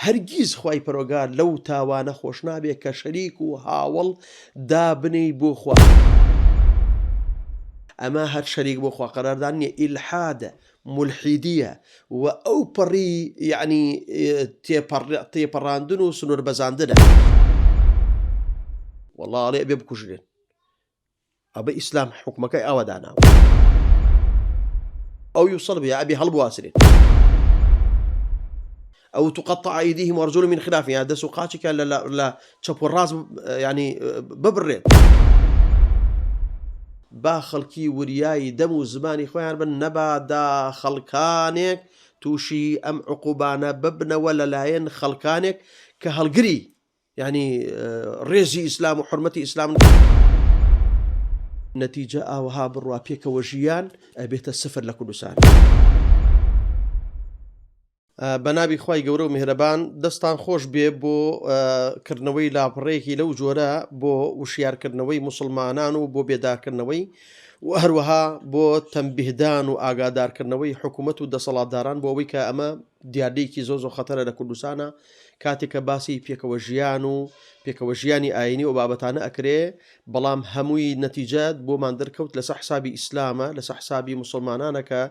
هەرگیز خوای پەروەگار لەو تاوانە خۆش نابێ کە شەریک و هاوەڵ دابنێی بۆ خوا. ئەمە هەر شەریک بۆ خوا قەراردان نیە ئیلحادە، مولحیدیە، و ئەو پەڕی یەعنی تێپەڕاندن و سنوور بەزاندنە. وەڵا ئەڵێ ئەبێ بکوژرێن. ئەبە ئیسلام حوکمەکەی ئاوا داناوە. ئەو یوسەڵب یا ئەبێ هەڵبواسرێت. ئەو تقطع أيديهم وأرجلهم من خلاف یا دەست و قاچێکیان لە چەپ و ڕاست ینی ببڕێت. با خەڵکی وریایی دەم و زمانی خۆیان بن نەبادا خەڵکانێک تووشی ئەم عقوبانە ببنەوە لەلایەن خەڵکانێک کە هەڵگری یانی ڕێزی ئیسلام و حرمەتی ئیسلام نەتیجە ئاوەها بڕوا پێکەوە ژیان ئەبێتە سفر لە کوردستان. بەناوی خوای گەورە و میهرەبان دەستان خۆش بێ بۆ کردنەوەی لاپەڕەیەکی لەو جۆرە بۆ وشیارکردنەوەی موسڵمانان و بۆ بێدارکردنەوەی و هەروەها بۆ تەمبیهدان و ئاگادارکردنەوەی حکوومەت و دەسەڵاتداران بۆ ئەوەی کە ئەمە دیاردەیەکی زۆر زۆر خەتەرە لە کوردستانە کاتێک کە باسی پێکەوە ژیان و پێکەوە ژیانی ئاینی و بابەتانە ئەکرێ بەڵام هەمووی نەتیجە بۆمان دەرکەوت لەسەر حسابی ئیسلامە لەسەر حسابی موسڵمانانە کە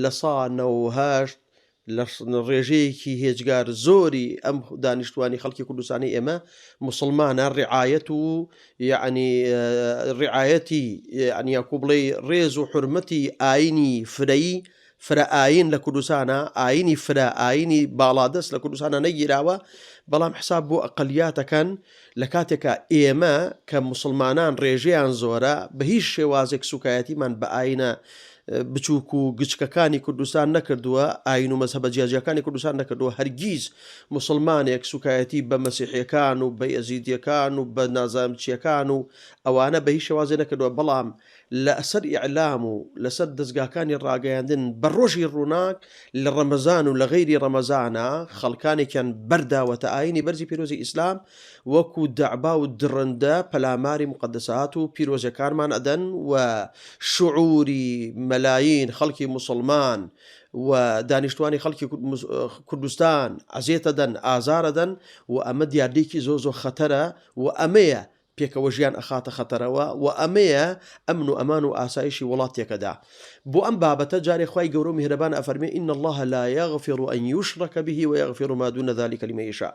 لە سا 98 لە ڕێژەیەکی هێجگار زۆری ئەم دانیشتوانی خەڵکی کوردستانی ئێمە موسڵمانە ڕعایەت و یعنی ڕعایەتی یعنی یاکو بڵێ ڕێز و حرمەتی ئاینی فرەیی فرە ئاین لە کوردستانا ئاینی فرە ئاینی باڵادەست لە کوردستانا نەگیراوە بەڵام حساب بۆ ئەقلیاتەکەن لە کاتێکا ئێمە کە موسڵمانان ڕێژەیان زۆرە بە هیچ شێوازێک سوکایەتیمان بە ئاینە بچووک و گچکەکانی کوردستان نەکردووە ئاین و مەزهەبە جیاجیاکانی کوردستان نەکردووە هەرگیز موسڵمانێک سوکایەتی بە مەسیحیەکان و بە یەزیدیەکان و بە نازانم چیەکان و ئەوانە بە هیچ شێوازێ نەکردووە بەڵام لەسەر ئیعلام و لەسەر دەزگاکانی ڕاگەیاندن بە ڕۆژی ڕووناک لە ڕەمەزان و لە غەیری ڕەمەزانا خەڵکانێکیان بەرداوەتە ئایینی بەرزی پیرۆزی ئیسلام وەکو دەعبا و دڕندە پەلاماری موقەدەسات و پیرۆزیەکانمان ئەدەن و شعوری مەلایین خەڵکی موسڵمان و دانیشتوانی خەڵکی کوردستان ئەزێتەدەن ئازارەدەن و ئەمە دیاردەیەکی زۆر زۆر خەتەرە و ئەمەیە پێکەوە ژیان ئەخاتە خەتەرەوە و ئەمەیە ئەمن و ئەمان و ئاسایشی وڵات تێکەدا. بۆ ئەم بابەتە جارێ خوای گەورە و میهرەبان ئەفەرموێ، ان اللە لا یغفر ان یشرک به ویغفر ما دون ذلک لمن یشاء،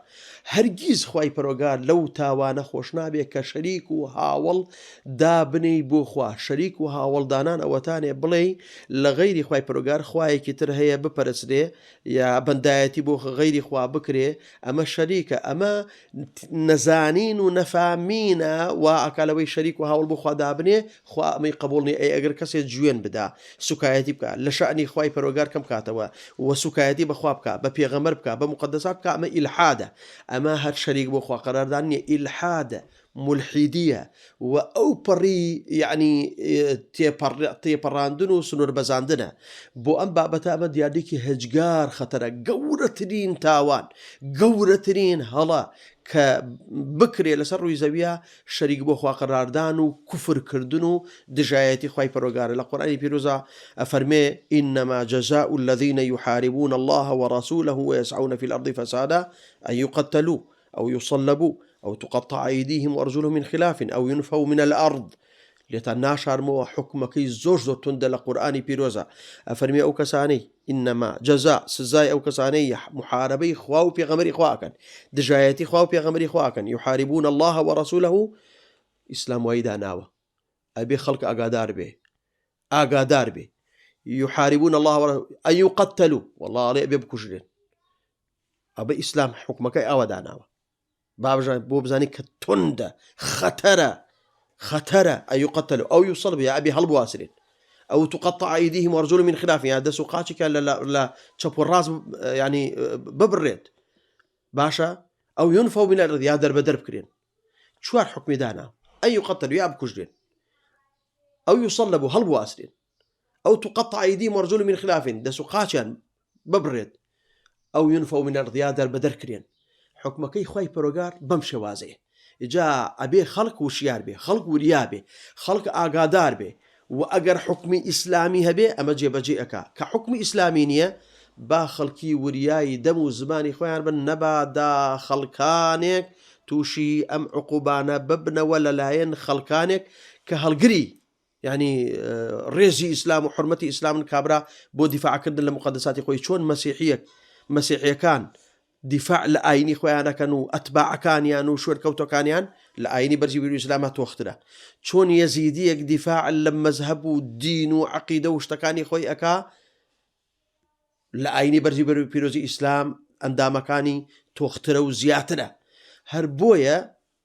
هەرگیز خوای پەروەگار لەو تاوانە خۆش نابێ کە شەریک و هاوەڵ دابنێی بۆ خوا، شەریک و هاوەڵ دانان ئەوەتانێ بڵێی لە غەیری خوای پەروەگار خوایەکی تر هەیە بپەرسرێ یا بەندایەتی بۆ غەیری خوا بکرێ ئەمە شەریکە ئەمە نەزانین و نەفامینە وا ئەکا لەوەی شەریک و هاوڵ بۆ خوا دابنێ خوا ئەمەی قبوڵ نیە ئەی ئەگەر کەسێ جوێن بدا سوکایەتی بکا لە شەئنی خوای پەروەگار کەم کاتەوە و سوکایەتی بە خوا بکا بە پێغەمبەر بکا بە موقەدەسات بکا ئەمە ئیلحادە ئەمە هەر شەریک بۆ خوا قەراردان نیە ئیلحادە مولحیدیە و ئەو پەڕی یەعنی تێپەڕاندن و سنوور بەزاندنە بۆ ئەم بابەتە ئەمە دیاردەیەکی هێجگار خەتەرە گەورەترین تاوان گەورەترین هەڵە کە بکرێ لەسەر ڕووی زەویە شەریک بۆ خوا قەراردان و کوفر کردن و دژایەتی خوای پەروەگارە لە قورئانی پیرۆزا ئەفەرمێ إنما جزاء الذين يحاربون الله ورسوله ويسعون في الأرض فسادا أن يقتلوا أو يصلبوا أو تقطع أيديهم وأرجلهم من خلاف أو ينفوا من الأرض لێتان ناشارمەوە حوکمەکەی زۆر زۆر توندە لە قورئانی پیرۆزە ئەفەرمی ئەو کەسانەی إنما جزاء سزای ئەو کەسانەی محاربەی خوا و پێغەمبەری خوا ئەکەن دژایەتی خوا و پێغەمبەری خوا ئەکەن يحاربون الله ورسوله ئیسلام وای داناوە ئەبێ خەڵک ئاگادار بێ ئاگادار بێ يحاربون الله ورسوله أن يقتلوا والله ئەڵێ ئەبێ بکوژرێن ئەبە ئیسلام حکومەکەی ئاوا داناوە بابژان بۆ بزانی کە توندە خەتەرە خەتەرە أن يقتلوا أو يصلبوا یا ئەبێ هەڵبواسرێن أو تقطع أيديهم وأرجلهم من خلاف یا دەست و قاچێکیان لە چەپ و ڕاست ینی ببڕێت باشە أو ينفوا من الأرض یا دەربەدەر بکرێن چوار حکمی دانا أن يقتلوا یا بکوژرێن أو يصلبوا هەڵبواسرێن أو تقطع أيديهم وأرجلهم من خلاف دەست و قاچیان ببڕێت أو ينفوا من الأرض یا دەربەدەر کرێن حوکمەکەی خوای پەرۆگار بەم شێوازەیە جا ئەبێ خەڵک وشیار بێ خەڵک وریا بێ خەڵک ئاگادار بێ و ئەگەر حکمی ئیسلامی هەبێ ئەمە جێبەجێ ئەکا کە حکمی ئیسلامی نییە. با خەڵکی وریای دەم و زمانی خۆیان بن نەبادا خەڵکانێک تووشی ئەم عقوبانە ببنەوە لەلایەن خەڵکانێک کە هەڵگری یعنی ڕێزی ئیسلام و حرمەتی ئیسلامن کابرا بۆ دیفاعکردن لە مقدساتی خۆی چۆن مەسیحیەک مەسیحیەکان دیفاع لە ئاینی خۆیان ئەکەن و ئەتباعەکانیان و شوێنکەوتەکانیان لە ئاینی بەرزی بیری ئیسلاما تۆخترە چۆن یەزیدیەک دیفاع لە مەزهەب و دین و عەقیدە و شتەکانی خۆی ئەکا لە ئاینی بەرزی بەرو پیرۆزی ئیسلام ئەندامەکانی تۆخترە و زیاترە هەر بۆیە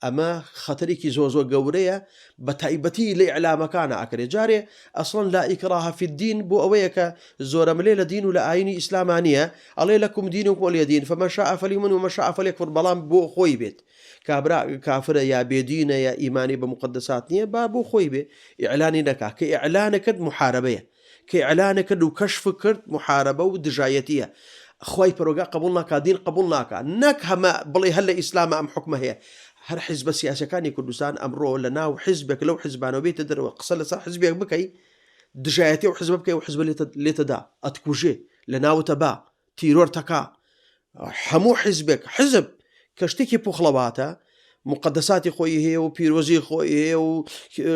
ئەمە خەتەرێکی زۆر زۆر گەورەیە بە تایبەتی لە ئیعلامەکانە ئەکرێ جارێ ئەسڵەن لا ئیکراهە فی الدین بۆ ئەوەیە کە زۆرەملێ لە دین و لە ئاینی ئیسلاما نییە ئەڵێ لەکم دینکم وەلی دین فمن شاء فلیومن ومن شاء فلیکفر بەڵام بۆ خۆی بێت کابرا کافرە یا بێدینە یا ئیمانی بە مقدسات نییە با بۆ خۆی بێ ئیعلانی نەکا کە ئیعلانە کرد محاربەیە کە ئیعلانە کرد و کەشف کرد محاربە و دژایەتیە خوای پەروەگار قبوڵ ناکا دین قبوڵ ناکا نەک هەمە بڵێ هەر لە ئیسلامە ئەم حوکمە هەیە هەر حیزبە سیاسەکانی کوردستان ئەمڕۆ لە ناو حیزبێک لەو حیزبانەوە بێتە دەرەوە قسە لەسەر حیزبێک بکەی دژایەتی و حیزبە بکەی و حیزبە لێتەدا ئەتکوژێ لە ناوتە با تیرۆر تەکا هەموو حیزبێک حزب کە شتێکی پوخڵەواتە مقدساتی خۆی هەیە و پیرۆزی خۆی هەیە و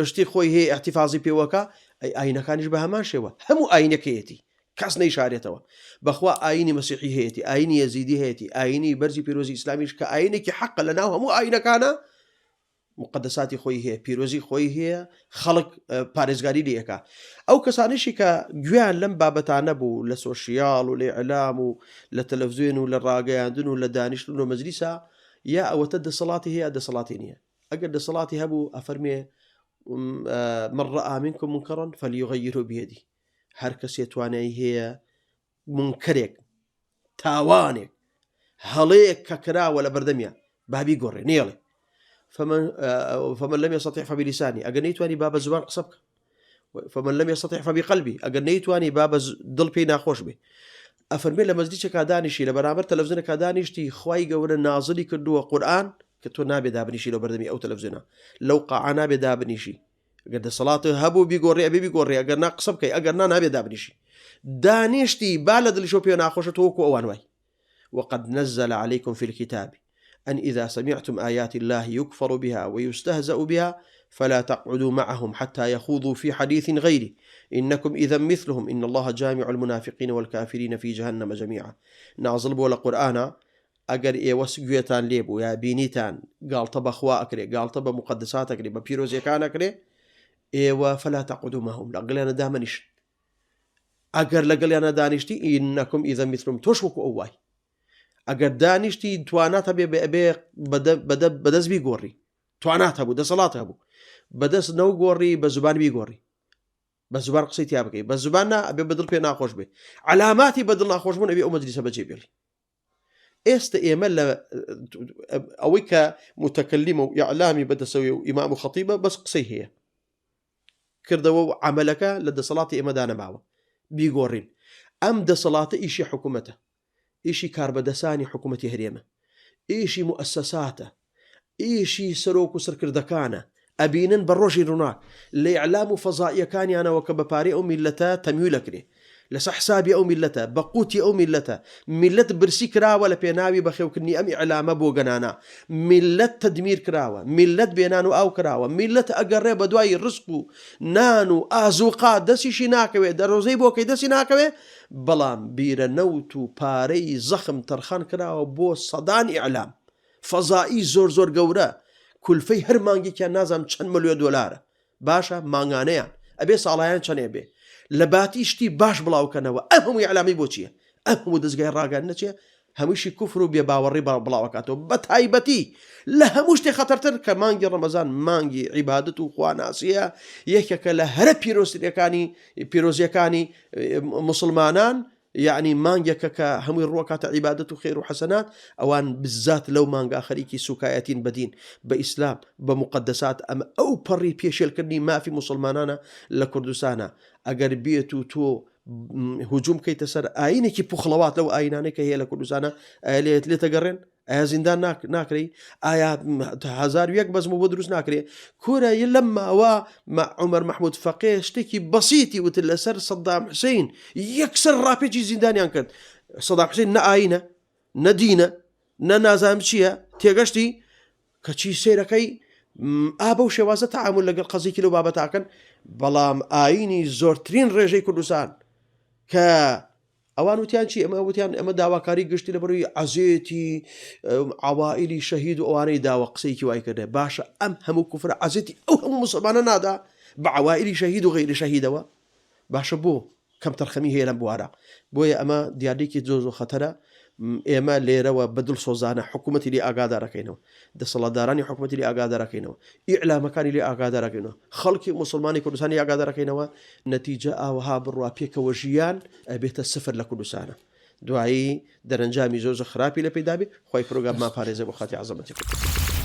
شتی خۆی هەیە احتیفازی پێوەکە ئەی ئاینەکانیش بە هەمان شێوە هەموو ئاینەکەیەتی کەس نەیشارێتەوە بەخوا ئاینی مەسیحی هەیەی ئاینی یەزیدی هەیەی ئاینی بەرزی پیرۆزی ئیسلامیش کە ئاینێکی حەقە لە ناو هەموو ئاینەکانە موقەدەساتی خۆی هەیە پیرۆزی خۆی هەیە خەڵک پارێزگاری لێ ئەکا ئەو کەسانیشی کە گوێیان لەم بابەتانە بوو لە سۆشیال و لە ئیعلام و لە تەلەڤزیۆن و لە ڕاگەیاندن و لە دانیشتن و لە مەجلیسا یا ئەوەتە دەسەڵاتی هەیە دەسەڵاتی نییە ئەگەر دەسەڵاتی هەبوو ئەفەرمێ من رأى منكم منكرا فليغيره بيده هەر کەسێ توانایی هەیە مونکەرێک، تاوانێک، هەڵەیەک کە کراوە لە بەردەمیا با بیگۆڕێ نێڵێ فمن لم يستطع فبلسانه ئەگەر نەیتوانی با بە زبان قسە بکە فمن لم يستطع فبقلبه ئەگەر نەیتوانی با بە دڵ پێی ناخۆش بێ ئەفەرمێ لە مەجلیسێکا دانیشی لە بەرامبەر تەلەڤزیۆنەکە دانیشتی خوای گەورە نازلی کردووە قورئان کە تۆ نابێ دابنیشی لە بەردەمی ئەو تەلەڤزیۆنە لەو قاعە نابێ دابنیشی گەر دەسەڵات هەبوو بیگۆڕێ ئەبێ بیگۆڕێ ئەگەر نا قسە بکەی ئەگەر نا نابێ دابنیشی دانیشتی با لە دڵیشەوە پێ ناخۆشە تۆ وەکو ئەوان وای وقد نزل عليكم في الكتاب أن إذا سمعتم آيات الله يكفر بها ويستهزأ بها فلا تقعدوا معهم حتى يخوضوا في حديث غيره إنكم إذا مثلهم إن الله جامع المنافقين والكافرين في جهنم جميعا نازل بووە لە قورئانا ئەگەر ئێوە گوێتان لێ بوو یا بینیتان گاڵتە بە خوا ئەکرێ گاڵتە بە موقەدەسات ئەکرێ بە پیرۆزیەکان ئەکرێ ئێوە فلا تقعدوا معهم لەگەڵیانە دامەنیشن ئەگەر لەگەڵیانە دانیشتی ئینەکم ئیزە میثلهم تۆش وەکو ئەو وای ئەگەر دانیشتی توانات هەبێ بێ ئەبێ بەدەست بیگۆڕی توانات هەبوو دەسەڵات هەبوو بەدەست نەوگۆڕی بە زبان بیگۆڕی بە زبان قسەی تیا بکەی بە زبان نا ئەبێ بەدڵ پێ ناخۆش بێ علاماتی بەدڵ ناخۆش بوون ئەبێ ئەو مەجلیسە بەجێ بێڵی ئێستە ئێمە لە ئەوەی کە متەکەلیمە و ئیعلامی بەدەسەوەی و ئیمام و خەتیبە بەس قسەی هەیە کردەوە و عملەکە لە دەسەڵاتی ئێمەدا نەماوە بیگۆڕین ئەم دەسەڵاتە ئیشی حکوومەتە ئیشی کاربەدەسانی حکوومەتی هەرێمە ئیشی موئەسەساتە ئیشی سەرۆک و سەرکردەکانە ئەبینن بە ڕۆژی ڕووناک لە ئیعلام و فەزائیەکانیانەوە کە بە پارەی ئەو میللەتە تەمویل ئەکرێ لەسەر حسابی ئەو میللەتە بە قوتی ئەو میللەتە میللەت برسی کراوە لە پێناوی بەخێوکردنی ئەم ئیعلامە بۆگەنانە میللەت تەدمیر کراوە میللەت بێنان و ئاو کراوە میللەت ئەگەڕێ بە دوای ڕزق و نان و ئازوقا دەسیشی ناکەوێ دەرۆزەی بۆکەی دەسی ناکەوێ بەڵام بیرە نەوت و پارەی زەخم تەرخان کراوە بۆ سەدان ئیعلام فەزائی زۆر زۆر گەورە کولفەی هەر مانگێکیان نازانم چەند ملیۆن دۆلارە باشە مانگانەیان ئەبێ ساڵایان چەنێ بێ لە باتی شتی باش بڵاوکەنەوە ئەم هەموو ئیعلامی بۆ چییە ئەم هەموو دەزگای ڕاگەیاندنە چیە هەمووشی کوفر و بێباوەڕی بڵاوەکاتەوە بە تایبەتی لە هەموو شتێ خەتەرتر کە مانگی ڕەمەزان مانگی عیبادەت و خواناسیە یەکێکە لە هەرە پیرۆزترەکانی پیرۆزیەکانی مسلمانان یەعنی مانگێکە کە هەمووی ڕووەکاتە عیبادەت و خێر و حەسەنات، ئەوان بزات لەو مانگا خەریکی سوکایەتین بە دین، بە ئیسلام، بە موقەدەسات، ئەمە ئەو پەڕی پێشێلکردنی مافی موسڵمانانە لە کوردستانا، ئەگەر بێت و تۆ هجوم بکەیتە سەر ئاینێکی پوخڵەوات لەو ئاینانەی کە هەیە لە کوردستانا، ئایا لێت لێتەگەڕێن؟ ئایا زیندان ناکرێی؟ ئایا 1001 بەزم بۆ دروست ناکرێ؟ کورە یە لەم ماوە عومەر مەحمود فەقێ شتێکی بەسیتی وت لەسەر سەدام حوسین یەکسەر ڕاپێچی زیندانیان کرد. سەدام حسین نە ئاینە نە دینە نە نازانم چییە تێگەشتی کەچی سەیرەکەی ئا بەو شێوازە تەعامول لەگەڵ قەزیکی لەو بابەتاکەن بەڵام ئاینی زۆرترین ڕێژەی کوردستان کە ئەوان وتیان چی ئەمە وتیان ئەمە داواکاری گشتی لە بەروی عەزێتی عوائلی شەهید و ئەوانەی داوە قسەیەکی وای کردێ باشە ئەم هەموو کوفرە عەزێتی ئەو هەموو مسلمانە نادا بە عوائلی شەهید و غەیری شەهیدەوە باشە بۆ کەمتەرخەمی هەیە لەم بوارە بۆیە ئەمە دیاردەیەکی زۆر زۆر خەتەرە ئێمە لێرەوە بە دڵسۆزانە حکوومەتی لێ ئاگادارەکەینەوە دەسەڵاتدارانی حکوومەتی لێ ئاگادارەکەینەوە ئیعلامەکانی لێ ئاگادارەکەینەوە خەڵکی موسڵمانی کوردستانی ئاگادارەکەینەوە نەتیجە ئاوەها بڕوا پێکەوە ژیان ئەبێتە سفر لە کوردستانە دوایی دەرەنجامی زۆر زۆر خراپی لە پێدابێ خی پرۆگرام ماپارێزە بۆ خاتی عزەمەتی خۆی.